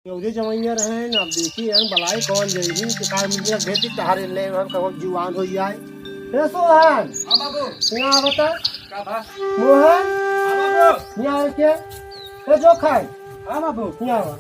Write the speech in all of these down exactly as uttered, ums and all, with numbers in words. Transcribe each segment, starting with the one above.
ये जवैया रहे हैं, अब देखी हैं, बलाई कौन जाएगी, कि कार मुझे भेज दी, टहरे ले, हम कहो जुआन हो जाए। ए सोहन, हाँ बाबू। यहाँ बता। का बा? मोहन, हाँ बाबू। यहाँ आके, ए जो खाए। हाँ बाबू। यहाँ आवा।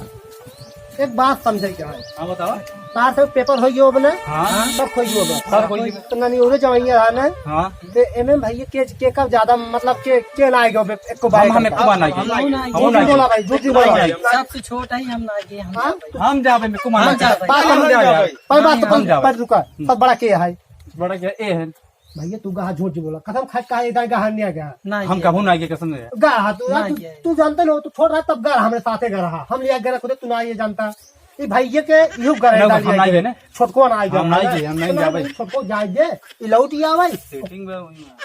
एक बात समझे क्या है? हाँ बताओ। तार से पेपर हो गयो बने? हाँ। सब हो गयो बा। सब हो गयो। तो नानी ओरे जवैया है ना? हाँ। ते एमे भैया के, के का ज्यादा मतलब के, के ना आएगा बे, एको बार हम, हम का। एको बार ना आएगा। हम ना आएगा। हम ना आएगा। बोला भाई, झूठ नहीं बोला भाई। सबसे छोट है, हम ना आएंगे, हम हाँ? जाबे। हम जाबे, में कुमार हम ना जाबे। बात हम समझ जाबे। पर बात तो हम जाबे। पर रुका, सब बड़ा के है? बड़ा के ए है? भैया तू गहा झूठ बोला, कसम खा के कहा, इधर गहा नहीं आ गया। नहीं, हम ये कहूँ ना आएंगे, कसम से। गहा तू, नहीं तू, ये। तू जानते ना, तू छोट रहा तब गहा, हमरे साथे गहा रहा। हम लिया गहा खुदे, तू ना ये जानता। ई भैया के इहू गरे ना, डाल हम दिया नहीं के। गए ना। छोटको ना आइगा। हम नहीं गए, हम नहीं तो जाबे। छोटको जाए दे, ई लौट ही आवे। सेटिंग बा वही में।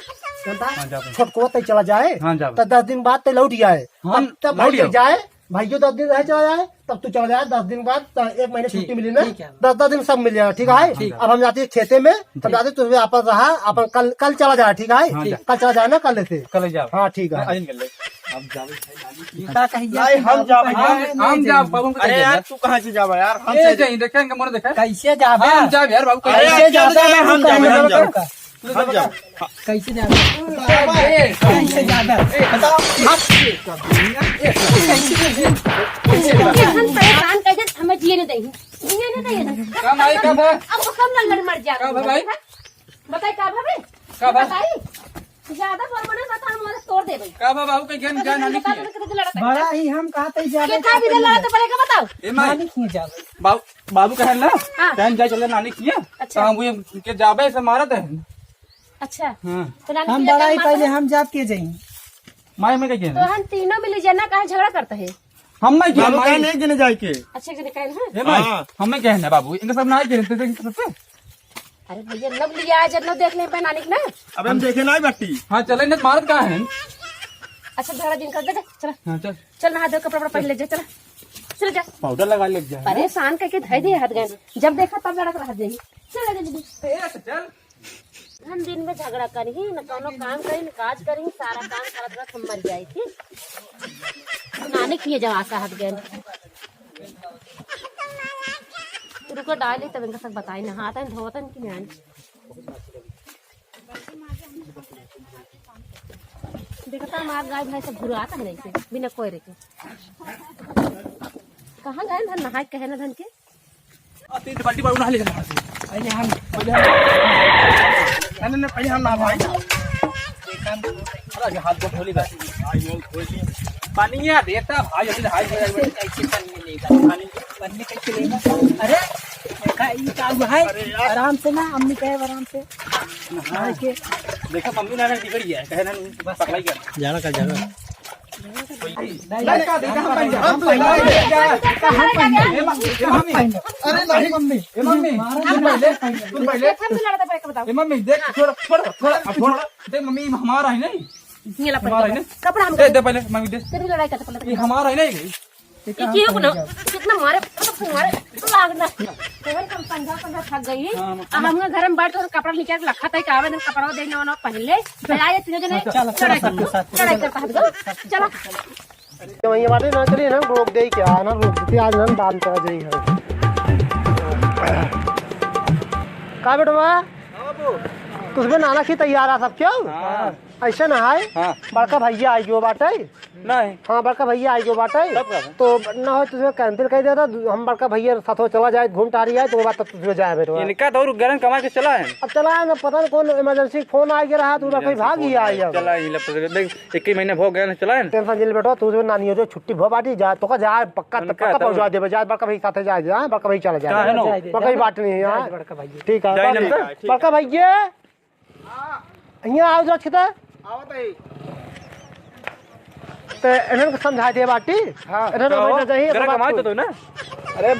जानता? हाँ, जाबे। छोटको तै चला जाए, हाँ, जाबे। तो दस दिन बाद तै लौट ही आए। हम तब, तब लौट भाई जाओ। जाए, भाइयों दस दिन रह चला जाए, तब तू चला जाए, दस दिन बाद, तो एक महीने ठीक, छुट्टी मिली ना, ठीक है। दस, दस दिन सब मिल जाए, ठीक है? ठीक। अब हम जाते हैं खेते में, तब ठीक। जाते तुझे वापस रहा, अपन कल, कल चला जाए, ठीक है? हाँ, जा। कल चला जाए ना, कल से। कल जाओ। हाँ, ठीक है। आज निकल ले। हम जाबे भाई, नानी की। का कहिए नहीं, कि हम बाबू जाबे, कहिए हम, नहीं हम जाबे। जाब, बाबू को अरे कहिए यार, ना। तू कहाँ से जाबे यार? हम ए, से जाई, देखें, हमरे देखे। कैसे जाबे? हम जाबे यार, बाबू, अरे कैसे यार, कैसे जाबे? जाबे, हम बाबू जाबे, हम कहिए जाबे। ना। हम जाबे। कैसे जाबे? ए, कैसे जाबे? ए, बताओ। कैसे जाबे? कैसे जाबे? हम परेशान कर दे, हमें जिए नहीं देंगे। जिए नहीं देंगे। का भाई, का भाई? अब वो कम लड़ मर जा। का भाई? बताई का भाभी? का भाई? बताई? ज्यादा बोल बने बता, हम वाला तोड़ देबे। का बा बाबू के घेन जाए नानी बता किए? दे, कितना लड़त है। बड़ा ही हम कहते ही ज्यादा के का भी लड़त है, पड़ेगा बताओ। ए माई। नानी किए जाबे। बाबू, बाबू कहे ना, हाँ। टाइम जाए चले नानी किए। अच्छा। तो हम ये के जाबे से मारत है। अच्छा। हाँ। तो नानी हम किए बड़ा जाए ही मारत पहले है। हम जाब के जाई। माई में के तो ना? हम तीनों मिली जना काहे झगड़ा करता है? हम नहीं किए, बाबू माई। कहे नहीं गिने जाए के। अच्छा, गिने कहे ना? ए माई, हाँ। हम नहीं कहे ना बाबू, इनका सब ना गिने, तेरे सबसे। अरे भैया, नब लिया है, जब नब देख ले पे नानी के ना। अबे हम देखे ना बाटी। हाँ, चले ना, मारत का है? अच्छा, झगड़ा दिन कर दे, चला। हाँ, चल। चल, नहा धो, कपड़ा, कपड़ा पहन ले जा, चला। चल जा। पाउडर लगा ले जा। परेशान करके धर दे हाथ गए। जब देखा तब लड़क रह जाई। चल, जल्दी। ए, चल। हम दिन में झगड़ा करी, न कौनो काम करी, न काज करी, सारा काम करत करत हम मर जाई थी। नानी किए जब आशा हट गए। रुको डाली, तब इनका सब बताई ना, हाथ आइन धोतन की नानी। देखता हमार गाय भैंस सब घुराता है नहीं से, बिना कोयरे के। कहाँ गए धन नहाए कहे ना धन के? आ, तीन बाल्टी बड़ा नहा ले जा। पहले हम, पहले हम, नहीं, नहीं, नहीं, पहले हम नहा भाई। अरे, ये हाथ को धो ली बस। पानी ये देता भाई, अभी हाथ धो जाएगा। कैसे पानी लेगा? पानी, पानी कैसे लेगा? अरे, देखा, ये का हुआ है? अरे यार। आराम से ना, अम्मी कहे आराम से। हाँ। नहा के। देखा, मम्मी ना बिगड़ गया है, कहे ना, बस। पकड़ाई कर। जाना का जाना। नहीं, नहीं, नहीं, हम पहले, हम पहले, हम पहले। ए, मम्मी, ए, मम्मी। अरे, नहीं, मम्मी। ए, मम्मी, सुन पहले, सुन पहले। हम तो लड़ते पड़े, बताओ। ए, मम्मी, देख, हाँ। छोड़, छोड़, छोड़, अब छोड़। देख, मम्मी, हमारा है नहीं। ये ला हमारा है पहले। नहीं। कपड़ा हम दे, दे पहले, मम्मी, दे। तेरी लड़ाई करते पहले। ये हमारा है नहीं। ये क्यों ना? कितना मारे, कितना मारे, लागना। तेरे कम पंद्रह, पंद्रह थक गई। हाँ, अब हम घर में बैठ के कपड़ा निकाल के रखा था, कि आवे दिन कपड़ा देने वाला पहन ले। तो आए तीनों जने हाँ, चल, चल, चढ़ाई चल, कर, चल, चल, चढ़ाई चल। कर, चल, चला। तो वहीं बाटे ना चलिए ना, रोक दे क्या ना, रोक देते आज ना, दान करा जाई है। का बेटवा? हाँ, बाबू। तुझमें नाना की तैयार आ सब क्यों? हाँ। ऐसे ना है? हाँ। बड़का भैया आई गयो बाटे। नहीं। हाँ, बड़का भैया आई गयो बाटे। तब का है? तो ना हो, तुझमें cancel कर देता, हम बड़का भैया साथ हो चला जाए, घूम टहरी आए, तो वो बात तब तुझमें जाए बेटवा। इनका तो और गरम कमा के चला है। अब चला है ना, पता नहीं कौन emergency फोन आ गया रहा, तो उनका कोई भाग ही आया। चला ही लपट, देख, एक ही महीने हो गया ना, चला है ना। Tension नहीं ले बेटवा, तू जो नानी हो जो छुट्टी भो बाटी जा, तो का जा, पक्का, उनका पक्का तो पहुंचा देबे, जा, बड़का भाई साथे जा, जा, बड़का भाई चला जा। का है ना? बड़का ही बात नहीं है, जा, हाँ। बड़का भाई। ठीक है, जाए बाटी। ना। बड़का भैया। हियाँ आओ जो छिता। आवत है। ते इन्हन के समझा दे बाटी। हाँ। इन्हन तो बैठना चाहिए, गरम बात कमाई को। तो दो ना। अरे,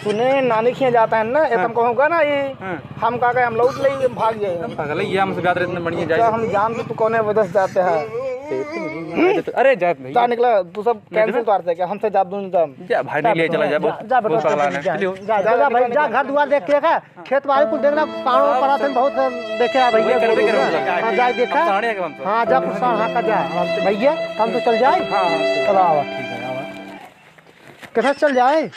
सुने, नानी खिया जाता है ना, ये हाँ। तुम कहूँगा ना, ये हाँ। हम का कहे, हम लौट ले, ये भाग जाए। पगले, ये हमसे बात इतने बढ़िया जाए। हम जान तो तू कौने वजह से जाते हैं। अरे, जात नहीं। जा निकला, तू सब cancel कर दे क्या? हमसे जात दूँ जा। जा, भाई, नहीं ले चला जा, जा, बहुत, जा, बहुत बेटा, पगला है। जा, चलियो। जा, जा, जा, भाई, जा, घर दुआर देख के रखा। खेत बाड़ी कुल देखना, पाड़ो परात में बहुत देखे आ भैया। वही करबे करबे। हाँ, जाए देखा। हम साढ़े एक बजे। हाँ, जा, कुछ साढ़, हाँ, का जा। भैया, हम तो चल जाए। हाँ, हाँ, चलो, आवा। ठीक है, आवा। कैसे चल जाए?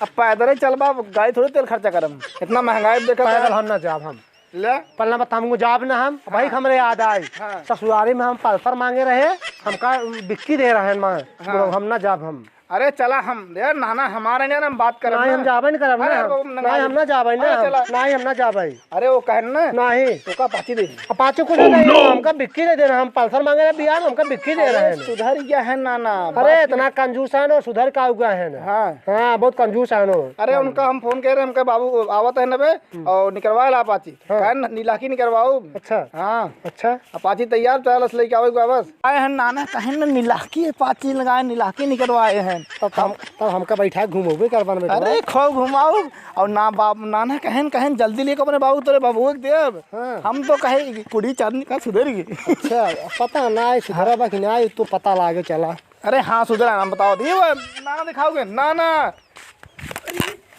अब पैदल ही चलबा, गाड़ी थोड़ी तेल खर्चा करम, इतना महंगाई देखा पैदल। हम ना जाब हम। ले। पहला बता, हमको जाब ना हम। भाई, हाँ। हमरे याद आई। हाँ। ससुरारी में हम पल्सर मांगे रहे, हमका बिक्की दे रहे हैं माँ। हाँ। हम ना जाब हम। अरे चला हम, यार नाना हमारे ने हम बात करब नहीं, ना। हम जाबे नहीं करब अरे ना। बाबू, नहीं, हम ना जाबे ना अरे हम। चला। नहीं, हम ना जाबे। अरे वो कहन ना। नहीं। तो का पाची दे। अब पाची कुछ नहीं, हमका बिक्की दे देना, हम पल्सर मांगे रहे बियाह में, हमका बिक्की दे रहे हैं। सुधर गया है नाना, अरे बात इतना कंजूस है ना, सुधर का हुआ है ना। हाँ। हाँ, बहुत कंजूस है ना। अरे हाँ। उनका हम फोन कह रहे, हमका बाबू आवत है ना बे, हम्म। और निकलवा ला पाची। हाँ। काहे न-, नीलाकी निकरवाऊ। अच्छा। हाँ। अच्छा। अपाची तैयार, चल, बस लेके आवे के बा बस। आए हैं नाना, कहेन न नीलाकी अपाची लगाए, नीलाकी निकरवाए हैं। तब हम, तब हमका बैठा के घुमौबे करबन बेटवा। अरे, खूब घुमाऊ। और ना बाप, नाना कहेन, कहेन जल्दी लेके अपने बाबू, तोरे बाबू के देब। हाँ। हम तो कहे कि कुड़ी चादनी का सुधर गई। अच्छा, पता ना है सुधरा बा कि ना, ये तो पता लागे चला। अरे हाँ, सुधरा, नाम बताओ। ये वो नाना दिखाओगे? नाना।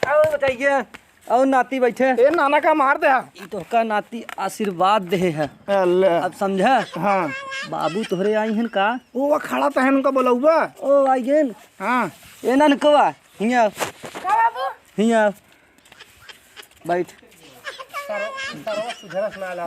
और बताइए। और नाती बैठे। ए, नाना का मार दे हा। ई तोहका नाती आशीर्वाद देहे है। अल्लाह। अब समझा? हाँ। बाबू तोहरे आई हन का? ओ, वो खड़ा तो है, उनका बोलौबा। ओ, आई गेन। हाँ। ए, ननकवा, हियाँ। का बाबू? हियाँ। बैठ।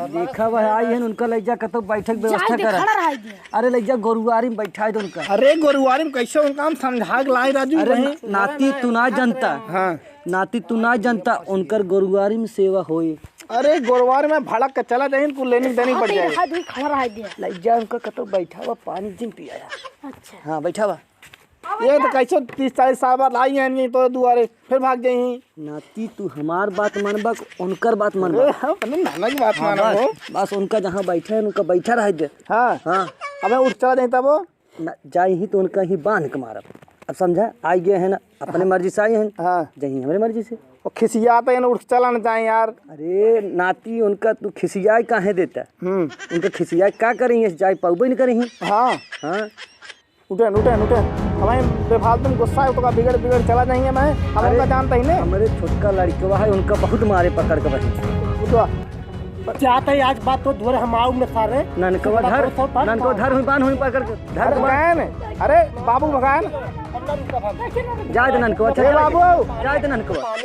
देखा वह आई हन, उनका लइ जा कतौ बैठक व्यवस्था जाए दे, करा। खड़ा रहाई दे। अरे लइ जा गोरुआरी में बैठाए दे उनका। अरे गोरुआरी में कैसे उनका हम समझा के लाए राजू अरे भाई? न-, नाती तू ना जनता। हाँ। नाती तू ना जनता, उनकर गोरुआरी में सेवा होई। अरे गोरुआरी में भड़क के चला जाइन, कुल लेनी देनी पड़ जाए। हाथ धोई खड़ा रहाई दे। लइ जा उनका कतौ बैठावा, पानी जिन पियाया। अच्छा। हाँ, बैठावा। ये तो कैसे तीस चालीस साल बाद आई हैं, ये तो दुआरे फिर भाग जाई हैं। नाती, तू हमार बात मानबा कि उनकर बात मानबा? अरे, हम अपने नाना की बात हाँ, मानब बस, हो। बस उनका जहाँ बैठा है, उनका बैठा रह दे। हाँ। हाँ। अबे उठ चला जाई तब वो? ना, जाई ही तो उनका ही बांध के मारब। अब समझा, आई गए हैं ना, अपने हाँ। मर्जी से आई हैं, हाँ। जाई ही हमरे मर्जी से। वो खिसियात है ना, उठ चला ना जाए यार। अरे नाती, उनका तू खिसियाए काहे देता? हम्म। उनका खिसियाए का करेंगे, जाए पाउबे नहीं करेंगे। हाँ। हाँ। उठेन, उठेन, उठेन। हमें बेफालतू में गुस्सा है, तो का बिगड़, बिगड़ चला जाएंगे मैं। हम अरे, उनका जानता ही नहीं। हमरे छोटका लड़कवा है, उनका बहुत मारे पकड़ के बहिन। उठवा। जात है आज बात तो धोरे हम आऊ न सारे। ननकवा धर, ननकवा धर, हुई बांध, हुई पकड़ के। धर अरे के बांध। भगाएन, अरे बाबू भगाएन। जाए दे ननकवा, अच्छा, ए बाबू। जाए दे ननकवा।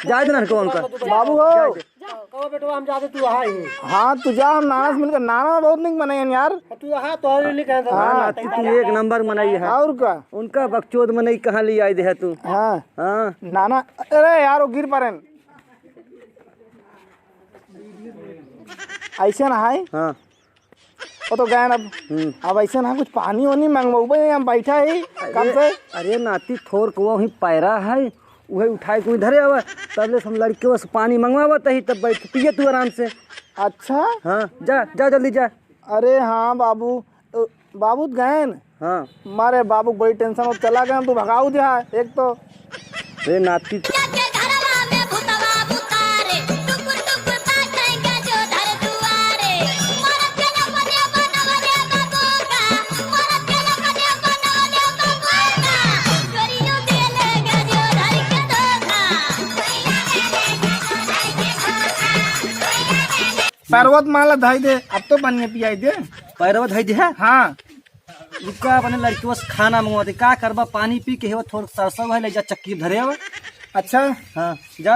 जाए दे ननकवा उनका। बाबू हो। जाए दे। जा, कहो बेटवा, हम जाते, तू रहा ही। हाँ, तू जा, हम नाना से मिलकर, नाना बहुत निक मनई हैं यार। तू रहा, तोहरे लिए कहेन हाँ, हाँ, नाती तू एक नंबर मनई है। और का? उनका बकचोद मनई कहाँ ले आई दे है तू? हाँ। हाँ। नाना, अरे यार, वो गिर पड़ेन। ऐसे ना है। हाँ। वो तो गए ना अब। हम्म। अब ऐसे ना कुछ पानी वानी मंगवाबे, हम बैठा ही कब अरे, से। अरे नाती, थोर को वही पैरा है, उहे उठाए के उधरे आवा, तब ले हम लड़के बस पानी मंगवावत ही, तब बैठ पिए तू आराम से। अच्छा? हाँ, जा, जा जल्दी जा। अरे हाँ बाबू, अ, बाबू त गएन। हाँ। मारे बाबू बड़ी tension में चला गए, तू भगाऊ दिया एक तो। रे नाती। पैरवा त माला धाई दे, अब तो पानी पियाई दे। पैरवा धाई दे, हाँ? हाँ। रुका, अपने लड़कियों से खाना मंगवा दे। का करबा, पानी पी के हेवा थोड़ा सरसों है, ले जा चक्की धरे हवा। अच्छा। हाँ, जा।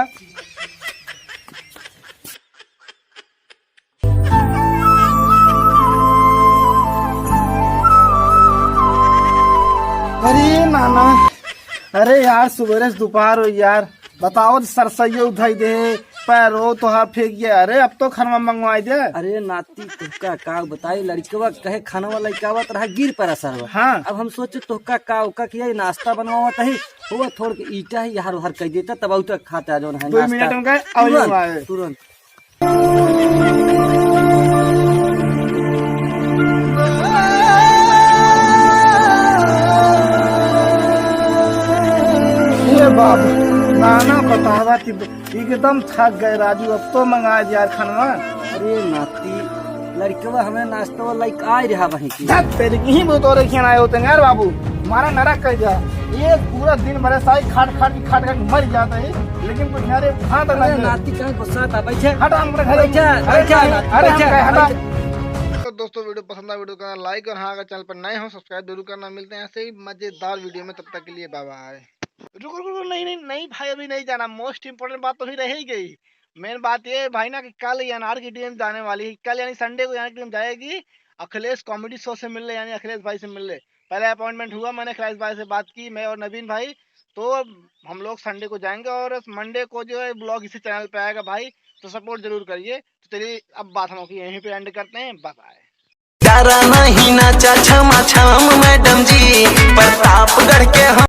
अरे नाना, अरे यार, सुबह से दोपहर हो यार, बताओ, सरसैया उठाई दे, पैरो तोहार फेंक गया। अरे, अब तो खाना मंगवाई दे। अरे नाती, तुमका का बताई, लड़कवा कहे खाना वाला का आवत रहा, गिर पड़ा सरवा। हाँ। अब हम सोचे तुमका का, ओका किया, नाश्ता बनवावत ही, वो थोड़ के ईटा ही, यार, उहर कह देता, तब उठा खाता, जौन है दो नाश्ता। मिनट में कहे, आओ, तुरंत, आओ। तुरंत। ये बाप, नाना बतावा कि एकदम थक गए राजू, अब तो मंगा दिया खानवा। अरे नाती, लड़कवा हमें नाश्ता वाला लेके आ रहा वहीं की। धत तेरी की ही वो तोरे खेल आए होते हैं यार बाबू, हमारा नरक कर दिया। ये पूरा दिन भरे साई खाट खाट के खाट खाट के मर जाता है, लेकिन कुछ यार ये भात अरे ना नाती, कहाँ गुस्सा था? बैठे। हट, हम अपने घर बैठे, अरे बैठे, नहीं, अरे हम बैठे, कहे, हटा। बैठे। तो दोस्तों, वीडियो पसंद आया, वीडियो को करना like, और हाँ, अगर चैनल पर नए हो, सब्सक्राइब जरूर करना। मिलते हैं ऐसे ही मजेदार वीडियो में, तब तक के लिए बाय बाय। रुको, रुको, रुको, नहीं, नहीं, नहीं भाई, अभी नहीं जाना। मोस्ट इंपॉर्टेंट बात तो अभी रह ही गई। मेन बात ये है भाई ना कि कल एनआर की टीम जाने वाली है, कल यानी संडे को एनआर की टीम जाएगी अखिलेश कॉमेडी शो से मिलने, यानी अखिलेश भाई से मिलने। पहले अपॉइंटमेंट हुआ, मैंने अखिलेश भाई से बात की, मैं और नवीन भाई। तो हम लोग संडे को जाएंगे और मंडे को जो है ब्लॉग इसी चैनल पे आएगा भाई, तो सपोर्ट जरूर करिए। तो चलिए, अब बात हम लोग की यहीं पे एंड करते हैं। Bye bye. प्यारा नहीं नाचा छमा छम मैडम जी, प्रतापगढ़ के हम